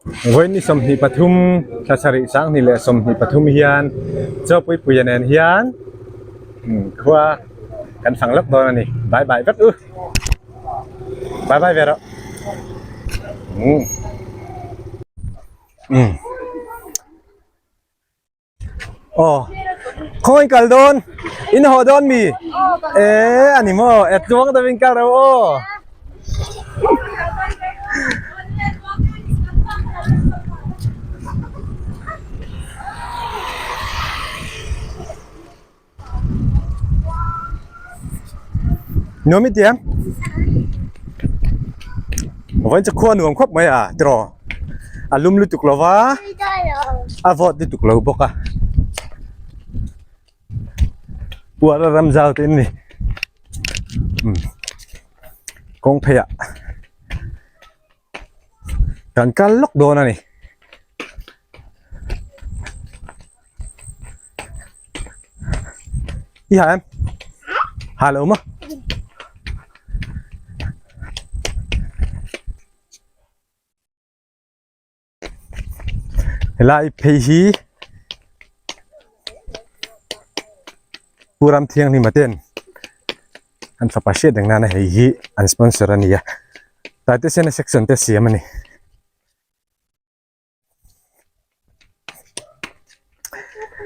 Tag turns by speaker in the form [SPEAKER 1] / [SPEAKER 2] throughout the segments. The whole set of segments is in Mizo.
[SPEAKER 1] Vawiin ni 23 thla sarih sanghnih leh 23 hian chaw puipuia nen hian khua kan fang lawk dawn a ni bye bye vek u bye bye ve rawh umm. Aw khawi kal dawn in haw dawn mi eh ani maw e tluang deuhin kal reuh aw. Nuam i tiang vawiin chu khua nuam khawp mai a tiraw a lum lutuk lo va a vawt lutuk lo bawk a puar a ram zau te an ni kawng phei ah kan kal lawk dawn a ni. I ha em? Ha lo maw? Helai phei hi Pu Ramthianghlima ten an fapa hriat reng nana hei hi an sponsor a ni a tlai te sena section te siam a ni.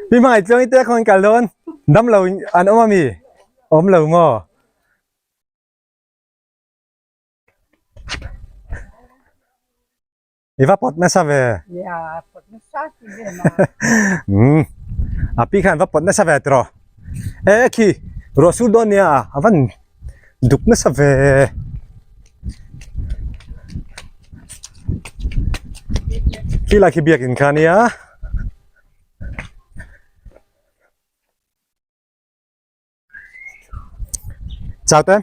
[SPEAKER 1] Pi hmangaih tluang i te khaw in kal dawn dam lo an awm ami awm lo maw i va pawt nasa ve umm a pi khan va pawt nasa ve tiraw e khi ruah sur dawn nia a van duk nasa ve. Khi lai khi biakin kha ania chào tên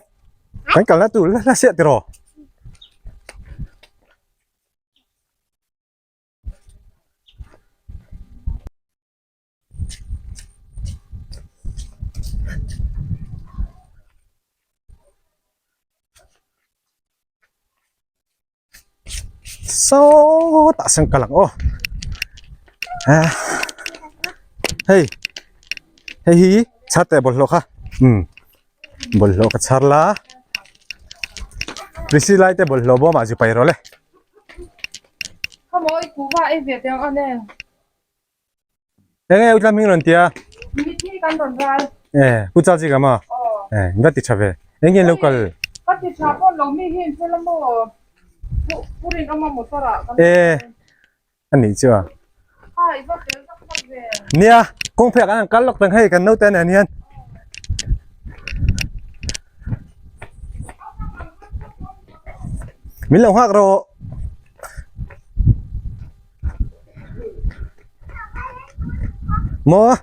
[SPEAKER 1] kan kalna tur la siah tiraw. Sawtah sawn kal ang aw ah hei hei hi chhar teh bawlhhlawh kha umm bawlhhlawh ka chhar la risi lai te bawlhhlawh bawm ah zu pai rawh le. Enge u tlam hing rawn tia?
[SPEAKER 2] Mithi kan rawn ral.
[SPEAKER 1] Eh, pu chal chi ka ma. Eh, va ti tha ve. Enge lo kal?
[SPEAKER 2] Ka ti tha pawh lo mi hi in fel a maw? Pu purin awm a motor ah kan.
[SPEAKER 1] Eh, ani chu a.
[SPEAKER 2] Ha, i va fel tak tak ve.
[SPEAKER 1] Nia, kawng phek an kal lawk tang hei kan naute nen hian. Min lo nghak rawh. Maw?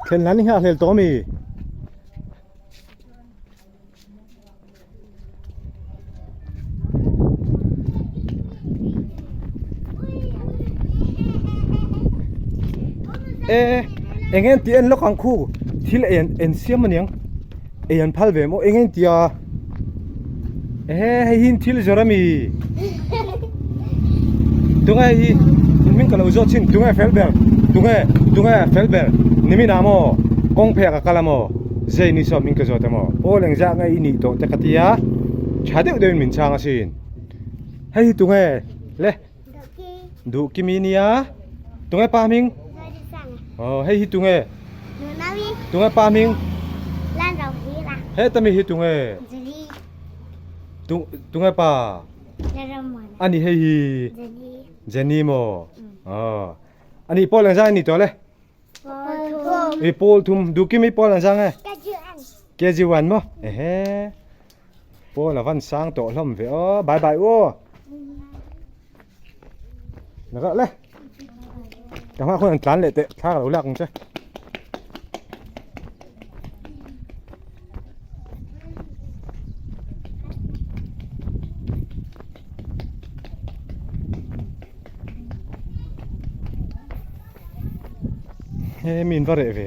[SPEAKER 1] Thlen lan hi a hlel tawh ami? E eng en tih en lawk ang khu thil ei an en siam aniang ei an phal ve maw eng en tia ehe hei hi thil zawrh ami tunge hei hi in hming ka lo zawt chin tunge fel ber tunge tunge fel ber nimin ah maw kawng phek a kal a maw zai ni saw hming ka zawt a maw aw engzah nge i nih tawh te ka tia tha deuh deuhin min chhang asin hei hi tunge le. Duh kimi nia tunge pa hming aw hei hi tunge tunge pa hming hetami hi tunge tunge pa ani hei hi Jenny maw aw ani pawl engzah ani tawh le i pawl thum duh kimi pawl engzah nge KG1 maw ehe Paul a van sang tawh hlawm ve aw bye bye aw Naka le Ka hma khuan an tlan leh teh thla ka lo lak ang che He He mi in va reh ve.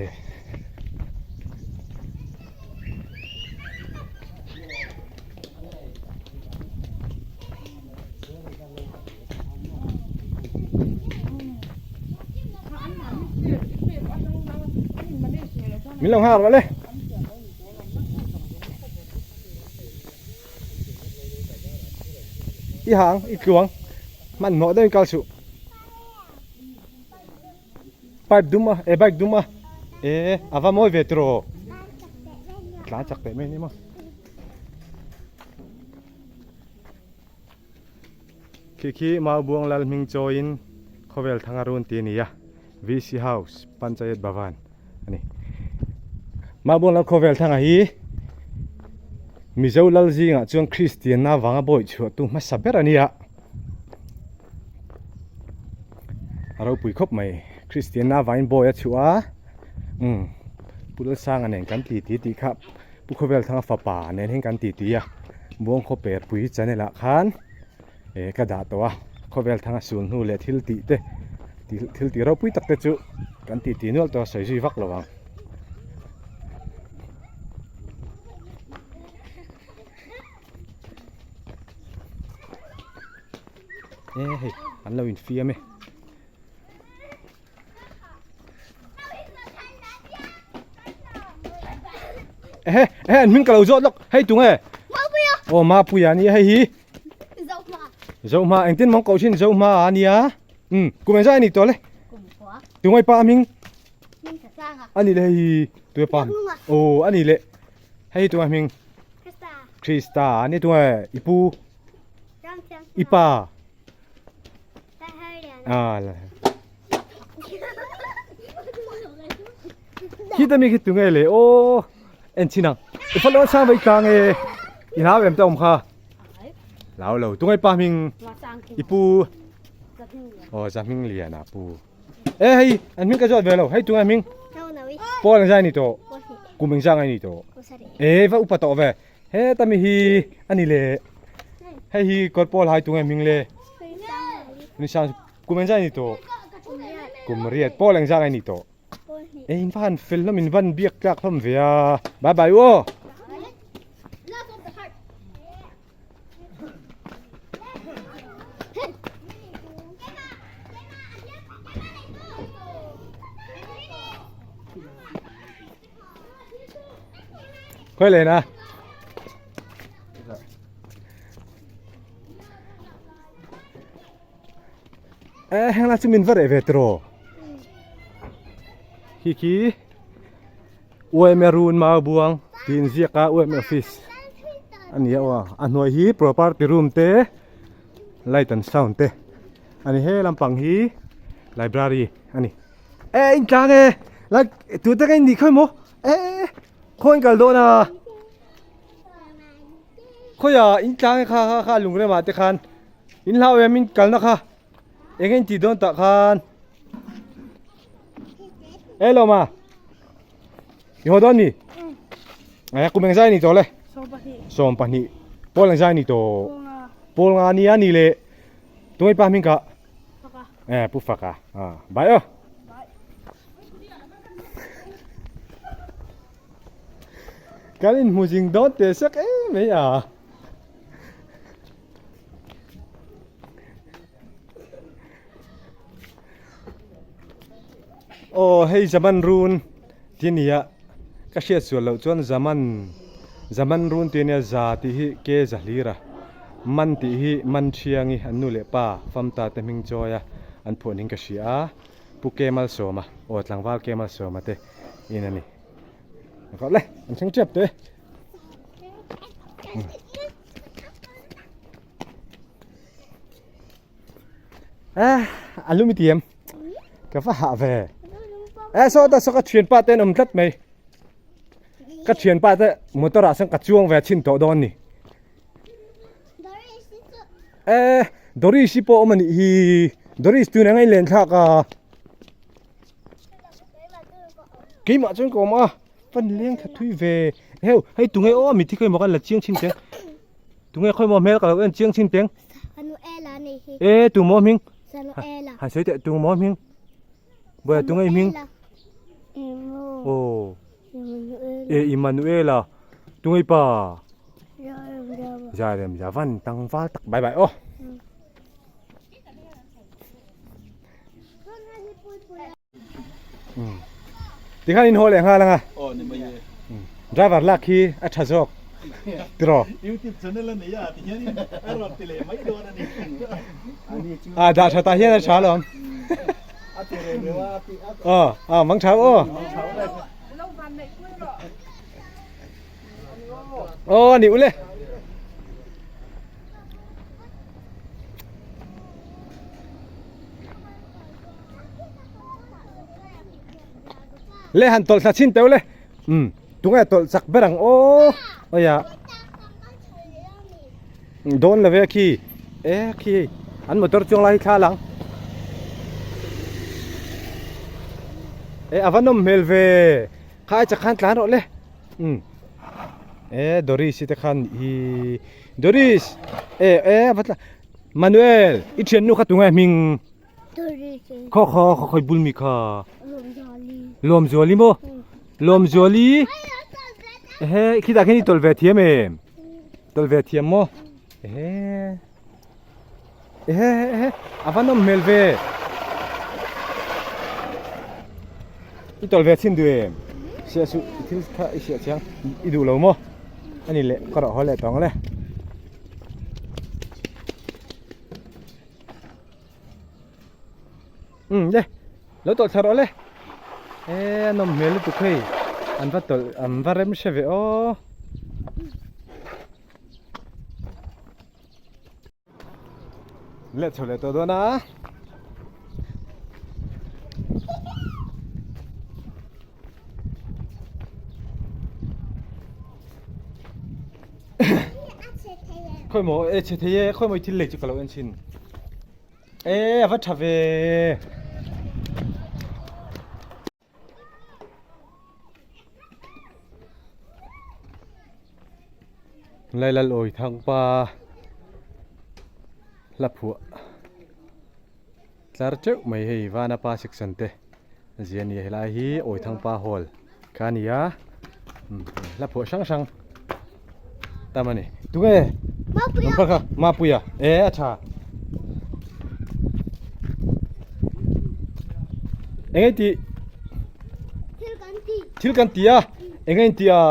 [SPEAKER 1] Min lo nghak rawh le. I hang, i tluang. Hmanhmawh deuhin kal suh. Pipe dum a, e bike dum a. E a va mawi ve tiraw. Tlan chak teh mai ni maw. Khi khi Maubuang Lal hming chawiin khawvel thanga run ti a ni a, VC House, Panchayat Bhavan a ni. Maubuang Lal khawvel thanga hi Mizo Lal zingah chuan Kristianna vanga bawi chhuahtu hmasa ber a ni a. A ropui khawp mai, Kristianna vangin bawi a chhuah a, umm Pu Lalsanga nen kan ti ti tih kha Pu Khawvel Thanga fapa nen hian kan ti ti a, Buangkhaw Perpui channel ah khan eh ka dah tawh a, Khawvel Thanga sul hnu leh thil tih te thil tih ropui tak te chu kan ti ti nual tawh a sawi zui vak lo ang. Eh hei an lo infiam e. Ehe ehe an hming ka lo zawt lawk hei tunge aw mapuia ania hei hi zohma engtin mawng koh thin zohma ania um kum engzah ani tawh le tunge pa hming ani le hei hi tunge pa aw ani le hei hi tunge hming Krista ani tunge ipu ipa Khi ta mi khi tu nge le aw en chin ang i fa lo sang vai tlang e i hlau em ta om kha lau lo tu ngai pa hming i pu oh za hming lian a pu e hei an hming ka zawt ve lo hei tu ngai hming paul ang zai ni to kum eng zang ai ni to e va upa to ve Heta mi hi a ni le hei hi kawr pawl hai tunge hming le nisang kum engzah a ni tawh kum riat pawl engzah a ni tawh e in va han fel hlawm in van biak tlak hlawm ve a bye bye u aw. Khawi len a? Eh, heng la chu min va reh ve tiraw? Khi khi UMA run mau buang tiin ziak a UMA office a ni a aw a hnuai hi property room te light and sound te a ni he lampang hi library a ni. Eh in tlang e like tu te ka in nih khawi maw eh khawi in kal dawn a khawi ah in tlang e kha kha kha lung rem ah te khan in hlau em in kalna kha eng in tih dawn tah khan eh lo ma i haw dawn ni eh kum eng zai ni tawh le 22 pawl eng zai ni tawh pawl nga nia ni le tungai pa hming kah Eh, pu faka. Ah, bye oh. Kan in hmu zing dawn te sak em mai a. Oh, hei zaman run ti nia ka hriat sual loh chuan zaman zaman run ti nia za tih hi ke za hlir a man tih hi man thiangi an nu leh pa famta te hming chawi a an phuah ning ka hria a pu ke malsawma aw tlangval ke malsawma te in a ni a le an thleng tep te eh a lumi tiam Ka va hah ve. Eh saw ta saw ka thian pa te an awm tlat mai. Ka thian pa te motor ah sawn ka chuang ve chin tawh dawn ni. Eh Doris hi pawh awm a nih hi. Doris tun eng a inlen thlak a. Keimah chuan ka awm a. Van leng tha thui ve. Heu hei tunge aw mithi khawi maw kan la chiang chin teng. Tunge khawi maw hmel ka lo en chiang chin teng. Eh tu maw hming. Han sawi teh tu maw hming. Buai tu ngei hming. E Immanuela tungai pa Zairem Javan tangval tak bye bye aw. Tikhan in haw leh nghal anga.
[SPEAKER 3] Aw ni mai e.
[SPEAKER 1] Driver lak hi a tha zawk tiraw.
[SPEAKER 3] YouTube channel a nei a ti hian in a rawn ti leh mai dawn a ni.
[SPEAKER 1] A dah tha tah hian a tha alawm.
[SPEAKER 3] A ti reng reuh a a ti a.
[SPEAKER 1] Aw aw mang tha aw.
[SPEAKER 2] Lo van neih pui rawh.
[SPEAKER 1] Aw a ni ule. Le han tawlh thla chhin teuh le um tunge tawlh chak ber ang aw awia dawn lo ve khi e khi hei an motor chuang lai hi thla lang e a va nawm hmel ve kha ai chak khan tlan rawh le um e Doris te khan hi Doris e e a va tla Manuel i thiannu kha tunge hming Khaw khaw khaw khawi bul mi kha. Lawmzuali maw? Lawmzuali. Ehe khitah khian i tawlh ve thiam em? Tawlh ve thiam maw? Ehe. Ehe ehe a va nawm hmel ve. I tawlh ve chhin duh em? Hriat suh i thil kha i hriat chiang i duh lo maw? Ani leh ka rawh haw leh tawng le. Umm le lo tawlh thla rawh le e a nawm hmel lutuk hei an va tawlh an va rem hre ve aw leh chho leh tawh dawn a. Khawi maw e chhe thei e khawi maw i thil lei chu ka lo en thin e a va tha ve Lailal awi thang pa hla phuah tlar teuh mai hei vana pa section te zia a ni a helai hi awi thang pa hall kha a ni a hla phuah hrang hrang tam a ni tunge number kha mapuia e a tha eng ti thil kan ti a eng in ti a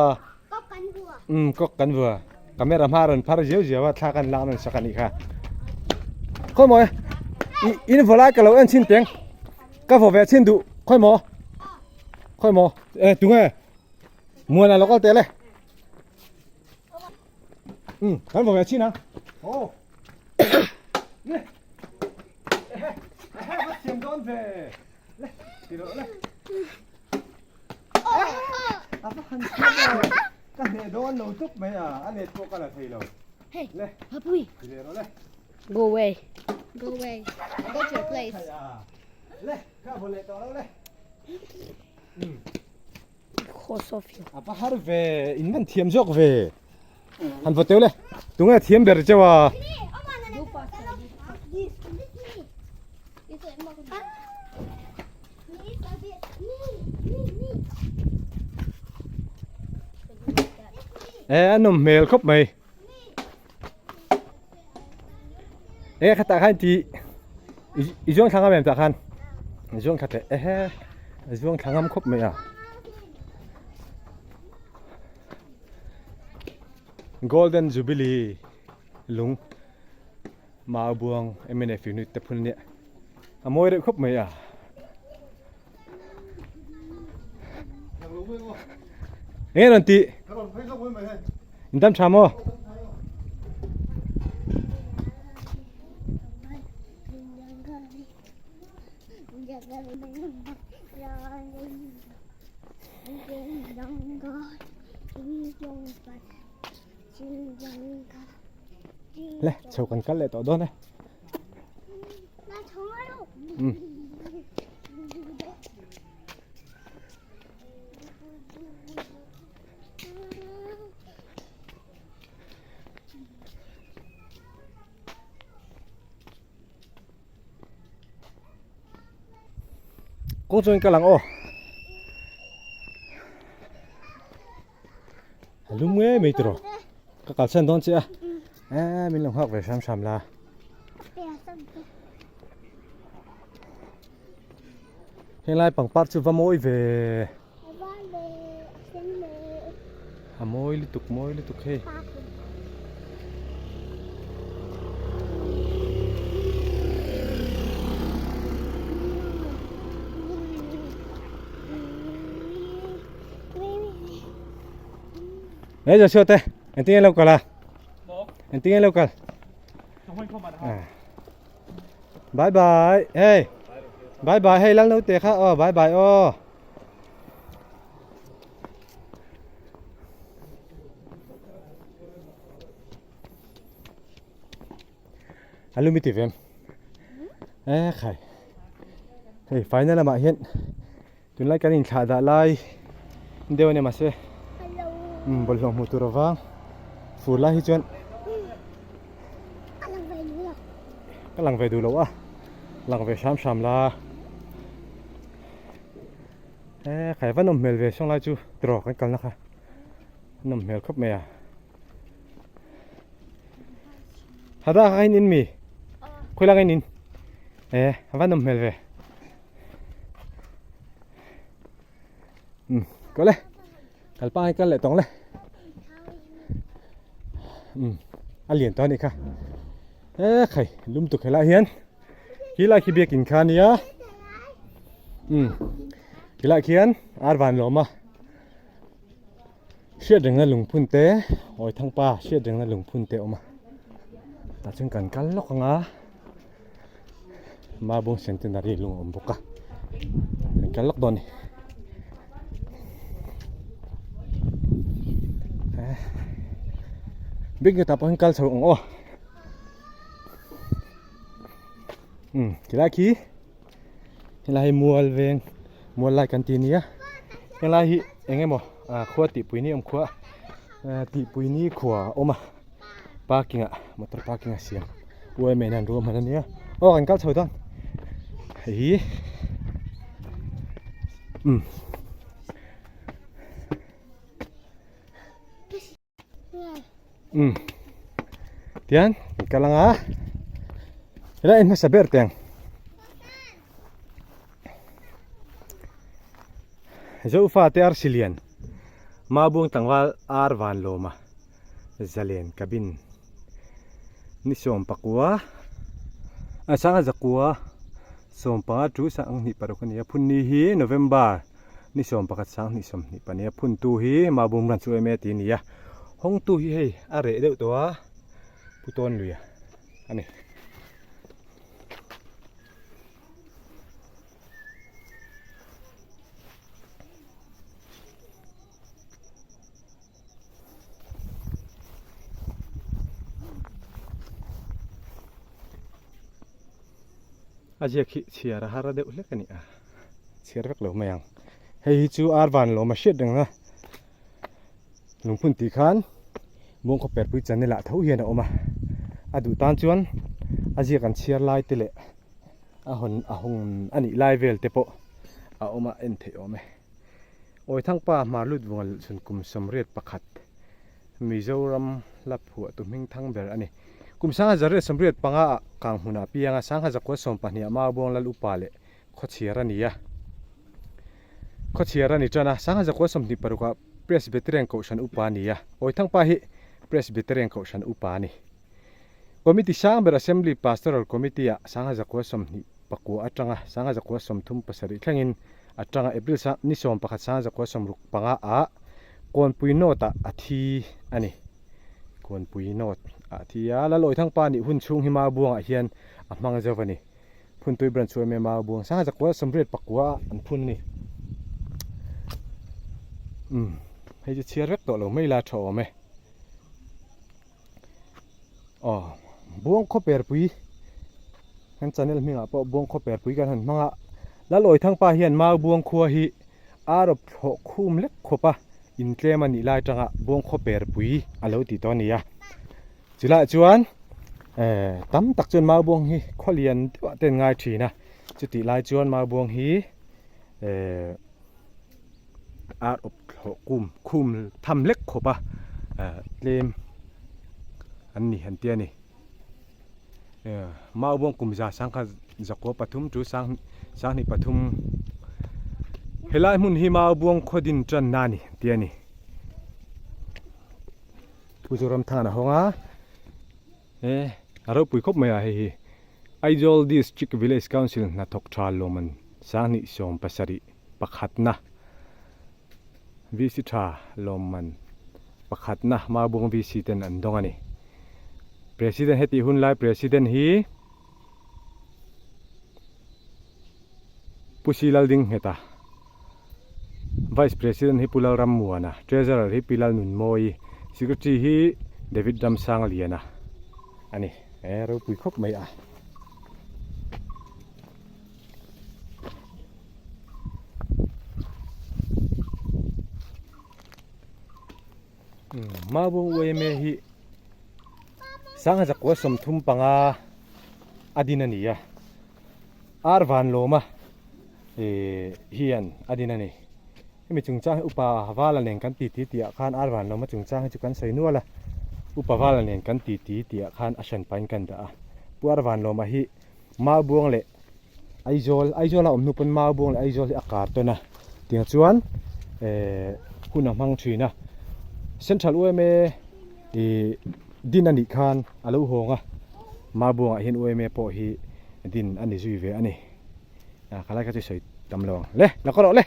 [SPEAKER 1] um kawk kan vua camera hma rawn phar ziau ziau a thla kan lak nan sak a nih kha khawi maw in vaw lai ka lo en chhin teng ka vaw ve chhin duh khawi maw khawi maw e tunge muana lo kal teh le um kan vaw ve chhin ang oh le ehe ehe va thiam dawn ve le ti rawh le A va han thiam e ka hneh dawn lo tup mai a a let pawh ka la thei lo
[SPEAKER 4] Hey,
[SPEAKER 1] le
[SPEAKER 4] Papui.
[SPEAKER 1] ti leh rawh le
[SPEAKER 4] Go away. Go away. Go to your place.
[SPEAKER 1] Le ka vaw leh tawh lo le
[SPEAKER 4] Because of you.
[SPEAKER 1] A va har ve in van thiam zawk ve han vaw teuh le tunge thiam ber cheu a E a nawm hmel khawp mai e khatah khan ti i zuang thla ngam em tah khan i zuang thla teh ehe i zuang thla ngam khawp mai a golden jubilee lung mau buang mnf unit te phun nia a mawi reuh khawp mai a eng rawn tih in dam tha maw le chho kan kal leh tawh dawn e Kawng chuan kal ang aw. A lum nge mai tiraw ka kalsan dawn che a eh min lo nghak ve hram hram la. Henglai pangpar chu va mawi ve. A mawi lutuk mawi lutuk hei. Nei Joshua te engtin nge lo kal a? Engtin nge lo kal? Bye bye hey bye bye hei lal naute kha aw bye bye aw. A lumi ti vem e khai hei final lamah hian tunlai kan inthlah dah lai deuh a ni mahse bawlhhlawh hmuh tur avang fur lai hi chuan ka lang ve duh lo a lang ve hram hram la. E khai va nawm hmel ve sawnglai chu tiraw kan kalna kha nawm hmel khawp mai a hada kha in in mi khawi langa in in e va nawm hmel ve um kawle kal pa kal leh tawng le um a lian tawh a nih kha e khai lum tuk helai hian. Khi lai khi biakin kha ania umm khi lai khian ar van lawm a hriat rengna lungphun te awi thangpa hriat rengna lungphun te a awm a tah chuan kan kal lawk ang a mabung centenary lung a awm bawk a kan kal lawk dawn a ni biakin tah pawh hian kal chho ang aw. Um tilai khi helai hi mual veng mual lai kan ti nia helai hi eng emaw ah khua tihpui ni awm khua ah tihpui ni khua a awm a parking ah motor parking a siam uaime in an ruahman ania aw kan kal chho dawn hei hi um. Um tian kan kal anga helai en hmasa ber teng zofa te arsi lian mabuang tlangval ar van lawma zalen cabin ni sawm pakua a sanga zakua sawmpanga chu sanghnih paruk a ni a phunni hi november. Ni 11 20 a phuntu hi Mabum ran chu em e tih a ni a, hawngtu hi hei a reh deuh tawh a, Pu Tawnluia a ni. A ziak hi chhiar a har deuh hlek a ni a. Chhiar vek lo mai ang. Hei hi chu ar van lawm a hriat reng a. Lungphun tih khan Bawngkhaw perpui channel ah tho hian a awm a. A duh tan chuan a ziak an chhiar lai te leh a hawn a hawng a nih lai vel te pawh a awm a en theih awm e. Awithangpa Hmarlut Vunga Lhchhun kum 81 Mizoram hla phuahtu hming thang ber a ni. Kum 1985 ah Kanghmunah pianga 1912 ah Maubuang Lal Upa leh Khawchhiar a ni a. Khawchhiar a ni tan a, 1926 ah Presbyterian Kohhran Upa a ni a. Awithangpa hi Presbyterian Kohhran Upa a ni. Committee sang ber Assembly Pastoral Committee ah 1924 atanga 1937 thlengin atanga April ni 11 1965 ah Kawnpui North ah a thi a ni. Kawnpui North ah a thi a, Lalawithangpa nih hun chhung hi Maubuangah hian a hmang zauh a ni. Phuntui Branch chu em a buang sangha zakua 89 ah an phun a ni. Umm hei chu chhiar vek tawh lo mai la tha awm e. Aw buang khaw perpui kan channel hmingah pawh buang khaw perpui kan han hmang a Lalawi Thangpa hian mau buang khua hi a rawp thlawh khum lek khawp a intlem a nih lai atanga buang khaw perpui a lo ti tawh a ni a. Chulaiah chuan eh tam tak chuan maubuang hi khaw lian deuh ah te an ngai thin a chutih lai chuan maubuang hi eh ar awp thlawh kum khum tham hlek khawp a. tlem an ni an ti a ni. Maubawng kum za sangkhat zakua pathum chu sang sanghnih pathum helai hmun hi Maubawng khaw din tanna a ni tih a ni. Pu Zoramthana hawng a e a ropui khawp mai a hei hi Aizawl District Village Council hnathawk tha lawmman sanghnih sawm pasarih pakhatna VC tha lawmman pakhatna Maubawng VC ten an dawng a ni. President hetih hun lai President hi Pu Si Laldingheta, Vice President hi Pu Lalrammuana, Treasurer hi Pi Lalnunmawii, Secretary hi David Ramsangliana a ni. E ropui khawp mai a. Maubawng UMA hi sangha zakua 35 a din a ni a, ar van lawma hian a din a ni. Hemi chungchang hi upa Vala nen kan titi tih ah khan ar van lawma chungchang hi chu kan sawi nual a, upa Vala nen kan titi tih ah khan a hran pahin kan dah a. Pu ar van lawma hi Maubuang leh Aizawl, Aizawl a awm hnu pawn Maubuang leh Aizawl hi a kar tawn a, tiang chuan eh hun a hmang thin a. Central UMA ih din a nih khan a lo hawng a, Maubuangah hian UMA pawh hi din a ni zui ve a ni. Ah khalai kha chu sawi tam lo ang. Le, la kawr rawh le.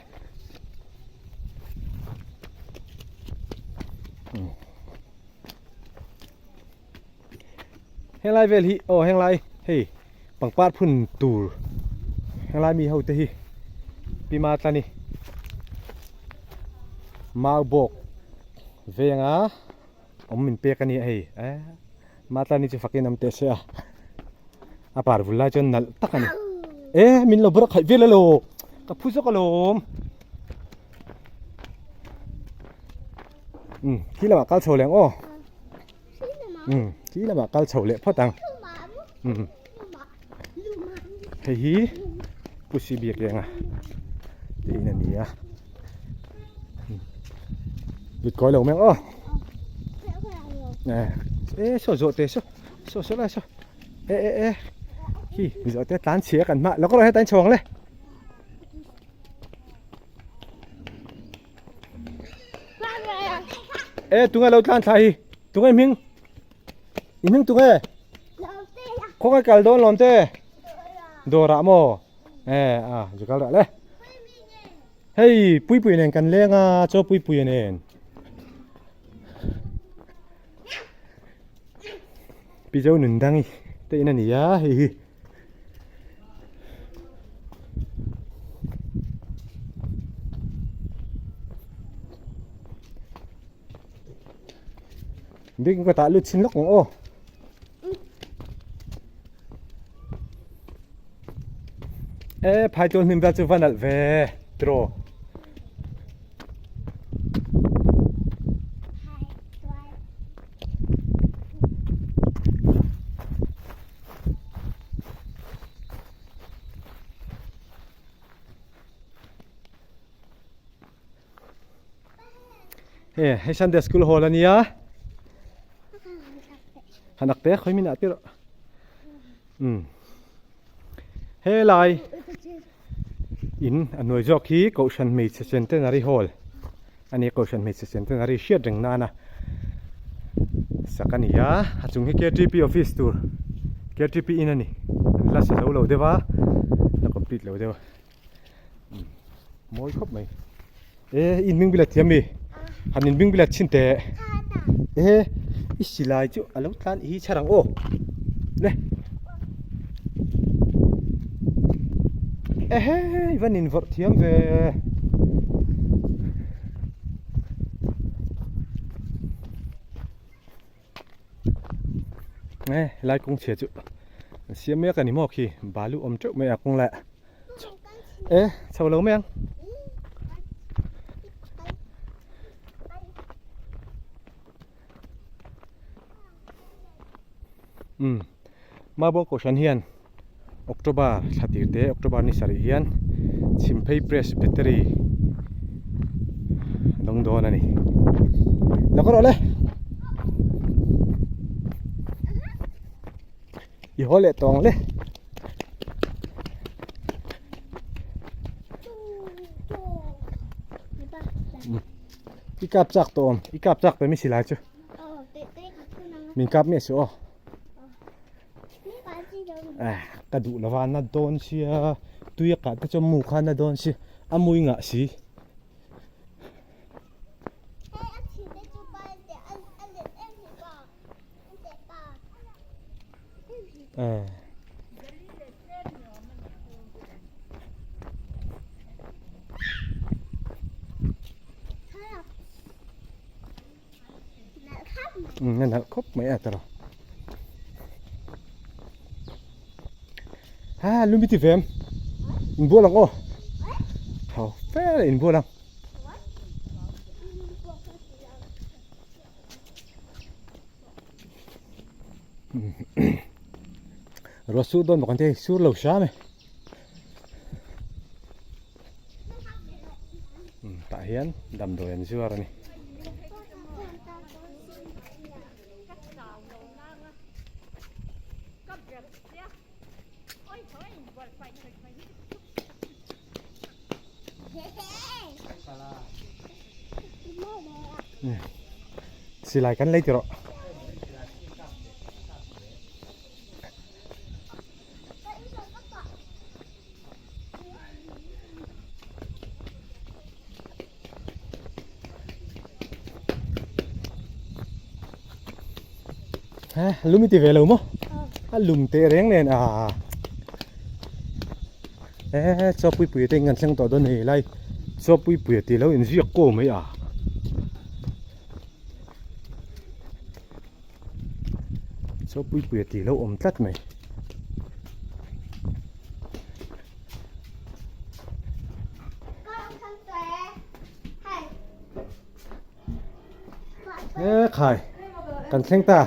[SPEAKER 1] Henglai vel hi aw henglai hei pangpar phun tur henglai mi ho te hi Pima Tlani mau bawk venga awm min pek a nia hei eh Matlani chu fakin awm teh se a a par vul lai chuan nalh tak a ni eh min lo burak khaih vel alo ka phu zawk alawm um khi lamah kal chho leh ang aw. Um khi lamah kal chho leh phawt ang um hei hi pusi biak leng a tiin a ni a lut kawi lo meng aw e saw zawh te saw saw saw lai saw e e e hi zawh te tlan chhia kan hma lo ka rawh hetain chho ang le. E tunge lo tlan thla hi tunge hming i hming tunge khawnge kal dawn lawm te dawrah maw e a zu kal dah le hei puipui nen kan leng a chaw puipui nen pi zo nun dangi te in a ni a hei hi. Bik ka tah lut chin lawk ang aw. E phai tual hnim vel chu va nalh ve tiraw. He hei Sunday school hall ania hanak te khoi min ah tir um helai in a hnuai zawk hi kohhran hmeichhe centenary hall ani kohhran hmeichhe centenary hriat reng nana sak a ni a a chung hi ktp office tur ktp in a ni an la sa zo lo deuh a la complete lo deuh a mawi khawp mai e in hming bilat thiam mi han in hming bilat chhin teh e i silai chu a lo tlan hi chhar ang aw le ehe i van invawrh thiam ve. Nge helai kawng chhia chu an siam mek a ni maw khi balu awm teuh mai a kawng leh e chho lo mai ang. Umm Mabo Kohhran hian October thla tir te October ni sarih hian Chhimphei Presbytery a dawng dawn a ni. Lo ka rawh le. I haw leh tawng le. I kap chak tawh awm. I kap chak tawh mi silai chu. Min kap miah suh aw. Eh, ka duh lova na dawn sia. Tui a kah te chuan mu kha na dawn si. A mui ngah si. Eh. Um a nalh khawp mai a tawrh a ha lumi ti vem inbual ang aw tho fel a inbual ang. Ruah sur dawn bawk ang te sur lo hram e tah hian damdawi an zuar a ni. Silai kan lei tiraw. Ha lum i ti ve lo maw? A lum teh reng nen a e chaw pui pui te in kan thleng tawh dawn hei lai chaw pui pui a tih lo inziak ko mai a. Chaw pui pui a tih lo awm tlat mai. E khai kan thleng ta.